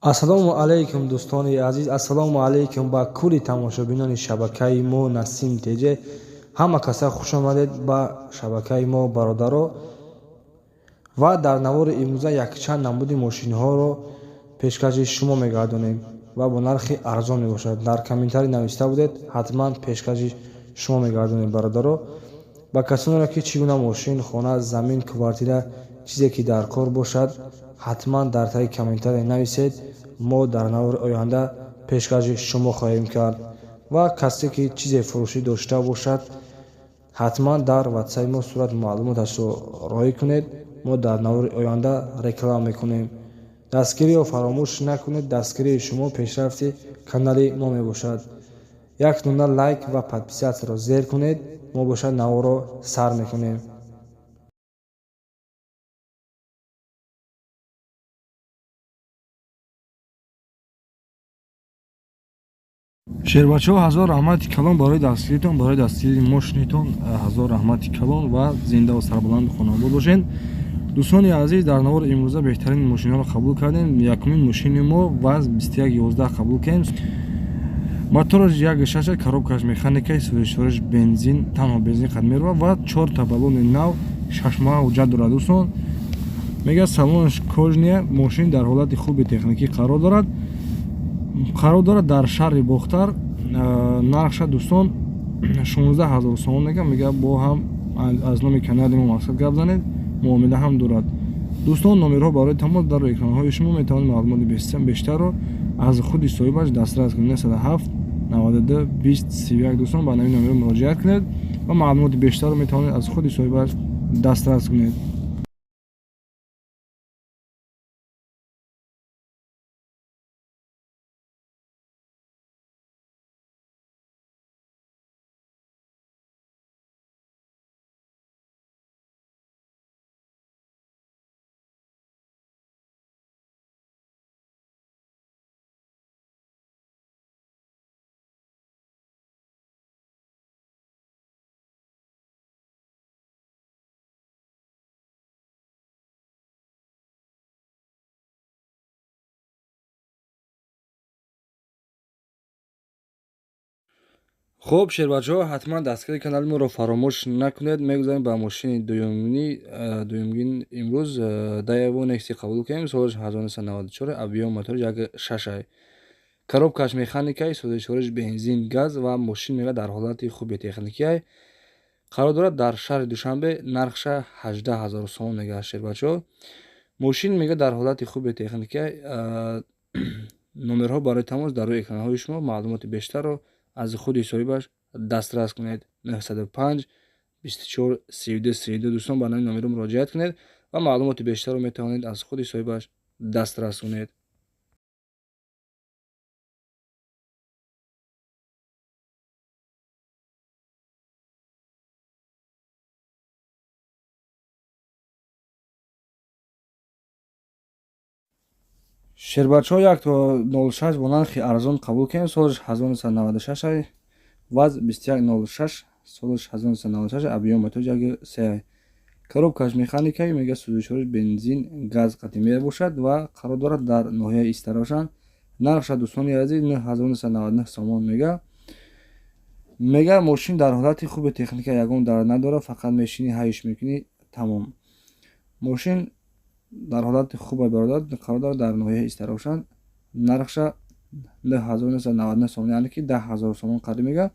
Ассалому алайкум, дӯстони азиз, ассалому алайкум ба кулли тамошобинони шабакаи мо Насим ТЖ. Ҳама каса хуш омадед ба шабакаи мо, бародаро. Ва дар навори имрӯза якчанд намуди мошинҳоро пешкаши шумо мегардонем ва бо нархи арзон мебошад. Дар комментарий нависта будед, ҳатман пешкаши шумо мегардонем, бародаро. Ба касонеро ки чӣ гуна мошин, хона, замин, квартира, чизе ки дар кор бошад, ҳатман дар таги комментарий нависед, мо дар навори оянда пешкаши шумо хоҳем кард. Ва касе ки чизе фурӯшӣ дошта бошад, ҳатман дар ватсапи мо сурат маълумоташро роҳӣ кунед, мо дар навори оянда реклама мекунем. Дастгириро фаромӯш накунед, дастгирии шумо пешрафти канали мо мебошад. Як дона лайк ва подписатсияро зер кунед, мо бошад наворро сар мекунем. Шербачаҳо, ҳазор раҳмати калон барои дастгиритон, барои дастгирии мошинитон ҳазор раҳмати калон ва зиндаву сарбаланду хонобод бошед. Дӯстони азиз, дар навори имрӯза беҳтарин мошинҳоро қабул кардем. Якумин мошини мо ВАЗ 2111 қабул кардем. Мотораш 1,6, коробкаш механикаи, сӯзишвориш бензин, танҳо бензин қад мерава ва чорта баллони нав, 6 моҳа ҳуҷҷат дорад, дӯстон. Мегӯяд, салонаш кожаный, мошин дар ҳолати хуби техникӣ қарор дорад. Қарор дорад дар шаҳри Бохтар. Нархша, дӯстон, 16 000 сомон мегӯяд. Мегӯяд, бо ҳам аз номи канали мо мақсад гап занед, муомила ҳам дорад. Дӯстон, номерҳо барои тамос дар экранҳои шумо, метавонед маълумоти бештарро аз худи соҳибаш дастрас кунед. 907 92 20 31. Дӯстон, ба ҳамин номерҳо муроҷиат кунед ва маълумоти бештарро метавонед аз худи соҳибаш дастрас кунед. Хуб, шербачаҳо, ҳатман дастгири канали моро фаромӯш накунед. Мегузарем ба мошини дуюмини. Дуюмгин имрӯз Даево Некси қабул кунем. Солаш 1994, объём мотори 1,6, коробкаш механикаи, сӯзишвориш бензин, газ ва мошин, мега, дар ҳолати хуби техникиай. Қарор дорад дар шаҳри Душанбе. Нархша 18 000 сомон мега. Шербачаҳо, мошин, мега, дар ҳолати хуби техникиай. Номерҳо барои тамос дар рӯи экранҳои шумо, маълумоти бештарро аз худи соҳибаш дастрас кунед. 905 24 32 32. Дӯстон, ба ҳамин номерҳо муроҷиат кунед ва маълумоти бештарро метавонед аз худи соҳибаш дастрас кунед. Шербачаҳо, як то 06 бо нархи арзон қабул кунем. Солаш 1996, ВАЗ 2106, солаш 1996, объём мотор 1,3, коробкаш механикаи, мега, сӯзишвориш бензин, газ қатъи мебошад ва қарор дорад дар ноҳияи Истаравшан. Нархша, дӯстони азиз, 9999 сомон мега. Мега, мошин дар ҳолати хуби техника, ягон дард надорад, фақат мешинӣ, ҳайш мекунӣ, тамом. Мошин дар ҳолати хубе, бародар, қарор дорад дар ноҳияи Истаравшан. Нархша 9999 сомон, яъне ки 10 000 сомон қариб мега.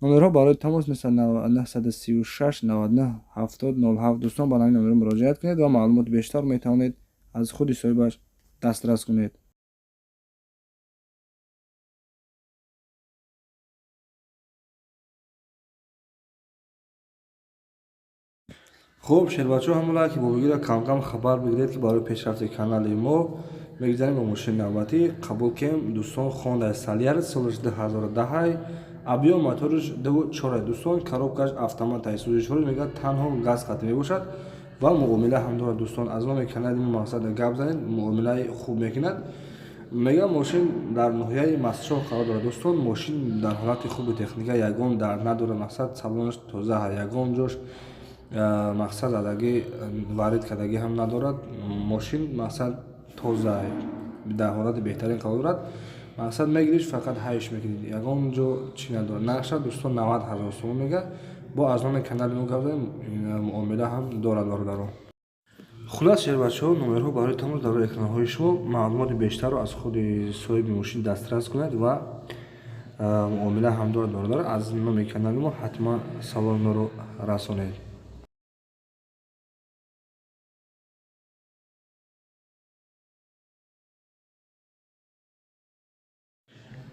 Номерҳо барои тамос 936 99 70 07. Дӯстон, ба ҳамин номерҳо муроҷиат кунед ва маълумоти бештар метавонед аз худи соҳибаш дастрас кунед. Хуб, шербачаҳо, ҳамон лайки бобигиро камкам хабар бигиред, ки барои пешрафти канали мо. Мегузарем ба мошини навбатӣ қабул кунем, дӯстон. Хонда Солярис, солаш 2010, объём моториш 2,4, дӯстон, коробкаш автоматай, сӯзишвориш, мегӯяд, танҳо газ қатъи мебошад ва муомила ҳам дорад. Дӯстон, аз номи канали мо мақсад гап занед, муомилаи хуб мекунад. Мега, мошин дар ноҳияи Мастчоҳ қарор дорад. Дӯстон, мошин дар ҳолати хуби техника, ягон дард надорад, мақсад, салонаш тоза, ягон ҷош, мақсад, задагӣ, варид кардагӣ ҳам надорад. Мошин, мақсад, тоза. Дар ҳолати беҳтарин қарор дорад. Мақсад мегириш, фақат ҳайш мекунӣ, ягон ҷо чӣ надорад. Нархша, дӯстон, 90 ҳазор сомон мега. Бо аз номи канали мо гап задем, муомила ҳам дорад, бародаро. Хулас, шербачаҳо, номерҳо барои тамос дар рӯи экранҳои шумо. Маълумоти бештарро аз худи соҳиби мошин дастрас кунед ва муомила ҳам дорад, бародар. Аз номи канали мо ҳатман саломро расонед.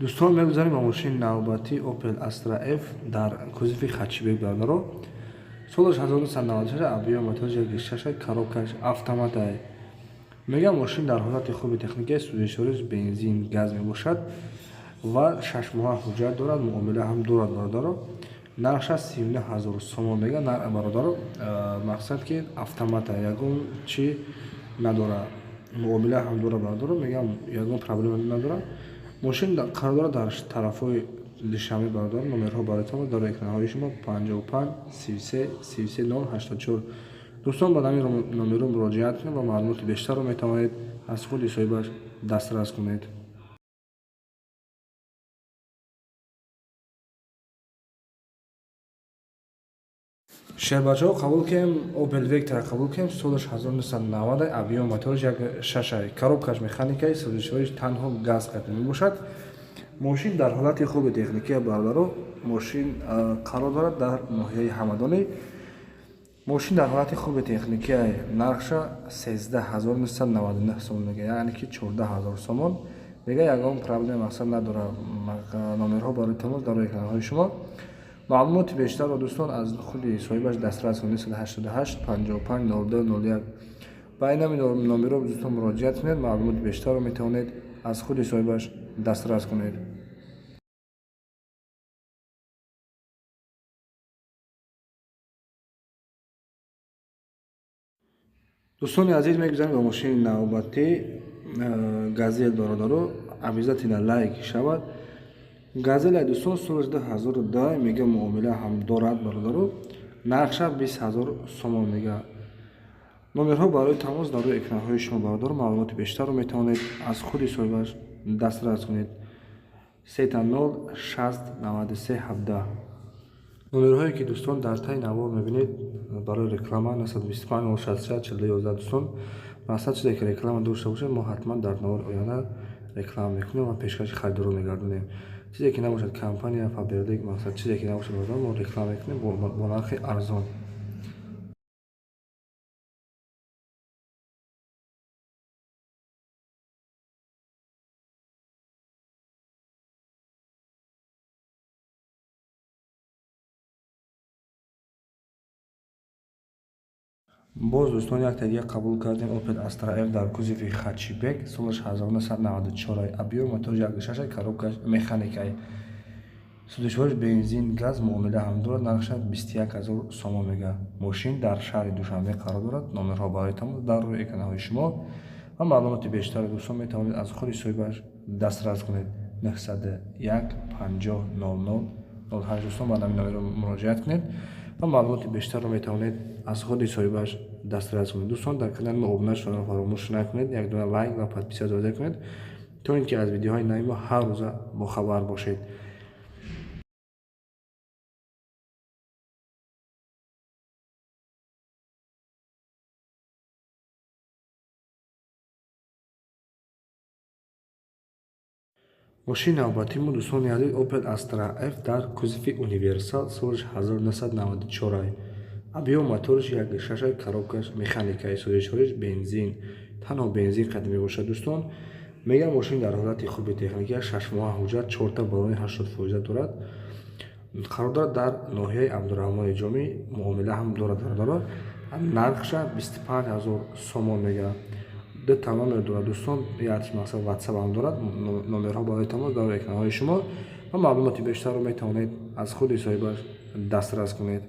Дӯстон, мегузарем ба мошини навбатӣ, Opel Astra F дар кузови хэтчбек, бародаро. Солаш 1996, объём мотораш 1,6, коробкаш автоматай. Мегам, мошин дар ҳолати хуби техникия, сӯзишвориш бензин, газ мебошад ва 6 моҳа ҳуҷҷат дорад, муомила ҳам дорад, бародаро. Нархша 39 ҳазор сомон мега бародаро. Мақсад ки автомата, ягон чӣ надорад, муомила ҳам дорад, бародаро. Мегам, ягон проблема надорад. Мошин қарор дорад дар тарафҳои Душанбе, бародаро. Номерҳо барои тамос дар экранҳои шумо: 55 33 33 0 84. Дӯстон, ба ҳамин номерҳо муроҷиат кунед ва маълумоти бештарро метавонед аз худи соҳибаш дастрас кунед. Шербачаҳо, қабул кунем Opel Vectra, қабул кунем. Солаш 1990, объём мотораш 1,6, коробкаш механикаи, сӯзишвориш танҳо газ қатъи мебошад. Мошин дар ҳолати хуби техникия, бародаро. Мошин қарор дорад дар ноҳияи Ҳамадонӣ. Мошин дар ҳолати хуби техникия, нархша 13 999 сомон мега, яъне ки 14 ҳазор сомон мега. Ягон проблема, мақсад, надорад. Номерҳо барои тамос дар экранҳои шумо. Маълумоти бештарро, дӯстон, аз худи соҳибаш дастрас кунед: 88 55 02 01. Ба ин ҳамин номерҳо, дӯстон, муроҷиат кунед, маълумоти бештарро метавонед аз худи соҳибаш дастрас кунед. Дӯстони азиз, мегузарем ба мошини навбатӣ, Газел. Бародаро, обязательно лайк шавад. Газель, дӯстон, соли 2010 мега, муомила ҳам дорад, бародаро. Нархша 20 ҳазор сомон мега. Номерҳо барои тамос дар рӯи экранҳои шумо, бародаро. Маълумоти бештарро метавонед аз худи соҳибаш дастрас кунед: 0 60 93 17. Номерҳое ки, дӯстон, дар таи навор мебинед, барои реклама: 925 066 42 11. Дӯстон, мақсад, чизе ки реклама дошта бошад, мо ҳатман дар навори оянда реклама мекунем ва пешкаши харидорон мегардонем. Чизе ки набошад, компания Фаберлик, мақсад, чизе ки набошад, мо реклама мекунем бо нархи арзон. Боз, дӯстон, якта дига қабул кардем, Opel Astra F дар кузови хэтчбек, солаш 1994, объём мотор 1,6, коробкаш механикай, сӯзишвориш бензин, газ, муомила ҳам дорад. Нархша 21 ҳазор сомон мега. Мошин дар шаҳри Душанбе қарор дорад. Номерҳо барои тамос дар рӯи экранҳои шумо ва маълумоти бештарро, дӯстон, метавонед аз худи соҳибаш дастрас кунед: 901 50 00 08. Дӯстон, ба ҳамин номерро муроҷиат кунед ва маълумоти бештарро метавонед аз худи соҳибаш дастрас кунед. Дӯстон, дар канали мо обуна шуданро фаромӯш накунед, як дона лайк ва подписаться дода кунед, то ин ки аз видеоҳои нави мо ҳар рӯза бохабар бошед. Мошини навбатии мо, дӯстони азиз, Opel Astra F дар кузови универсал, солаш 1994, объём мотораш 1,6, коробкаш механикаи, сӯзишвориш бензин, танҳо бензин қадим мебошад. Дӯстон, мегӯям, мошин дар ҳолати хуби техникия, 6 моҳа ҳуҷҷат, чорта баллони 80% дорад. Қарор дорад дар ноҳияи Абдураҳмони Ҷомӣ, муомила ҳам дорад, бародаро. Нархша 25 ҳазор сомон мегӯяд. Дута номер дорад, дӯстон, як мақсад, Ватсап ҳам дорад. Номерҳо барои тамос дар экранҳои шумо ва маълумоти бештарро метавонед аз худи соҳибаш дастрас кунед.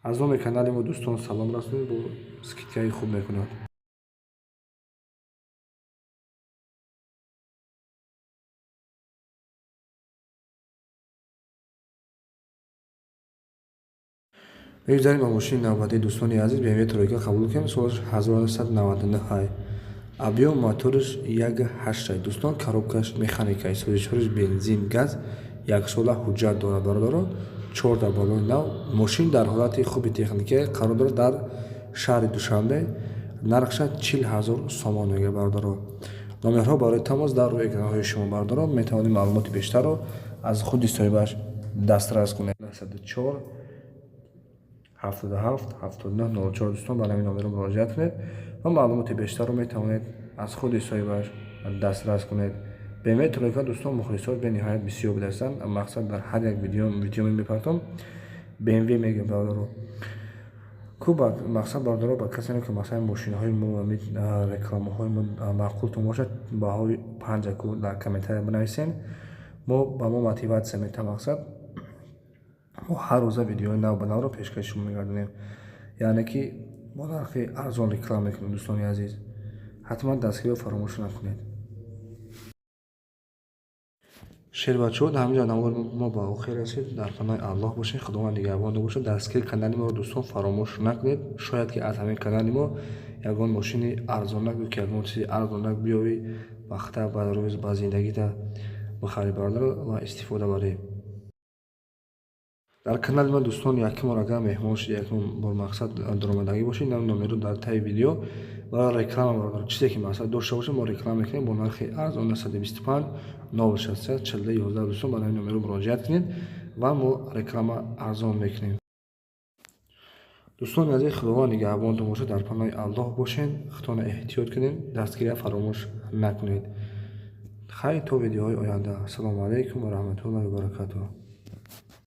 Аз номи канали мо, дӯстон, салом расонед, бо скидкаи хуб мекунад. Мегузарем ба мошини навбатии, дӯстони азиз, BMW тройка қабул кунем. Солаш 1999, Объём мотораш 1,8, дӯстон. Коробкаш механика, сӯзишвориш бензин, газ, яксола ҳуҷҷат дорад, бародаро. Чорта балони нав. Мошин дар ҳолати хуби техникӣ қарор дорад дар шаҳри Душанбе. Нархша 40 000 сомон мега, бародаро. Номерҳо барои тамос дар рӯи экранҳои шумо, бародаро. Метавонед маълумоти бештарро аз худи соҳибаш дастрас кунед. 904 77 79 04. Дӯстон, ба ҳамин номерҳо муроҷиат кунед ва маълумоти бештарро метавонед аз худи соҳибаш дастрас кунед. BMW тройка, дӯстон, мухлисош бениҳоят бисёр будастанд. Мақсад, дар ҳар як видео мепартом, BMW мегӯям, бародаро. Ку мақсад, бародаро, ба касене ки масалан мошинаҳои мо, рекламаҳои мо маъқултон бошад, баҳои панҷаку дар комментария бинависен. Мо ба мо мотиватсия метавон. Мақсад, мо ҳар рӯза видеои нав ба навро пешкаши шумо мегардонем, яъне ки бо нархи арзон реклама мекунем. Дӯстони азиз, ҳатман дастгириро фаромӯш накунед. Шербачаҳо, дар ҳамин ҷо навори мо ба охир расид. Дар паноҳи Аллоҳ бошед, Худованд нигаҳбон бошад. Дастгири канали моро, дӯстон, фаромӯш накунед. Шояд ки аз ҳамин канали мо ягон мошини арзонак ё ки ягон чизи арзонак биёвӣ, вақта ба рӯз ба зиндагита бихарӣ, бародар, ва истифода барӣ. Дар канали ма, дӯстон, якум бор агар меҳмон шуд, якум бор, мақсад, даромадагӣ бошед, номерро дар таи видео барои реклама, бародар, чизе ки, мақсад, дошта бошед, мо реклама мекунем бо нархи арзон: 925 063 42 11. Дӯстон, ба ҳамин номерро муроҷиат кунед ва мо реклама арзон мекунем. Дӯстони азиз, Худованд нигаҳбонтон бошад. Дар паноҳи Аллоҳ бошед, худтонро эҳтиёт кунед, дастгирия фаромӯш накунед. Хайр, то видеоҳои оянда. Ассалому алайкум ва раҳматуллоҳи ва баракатуҳ.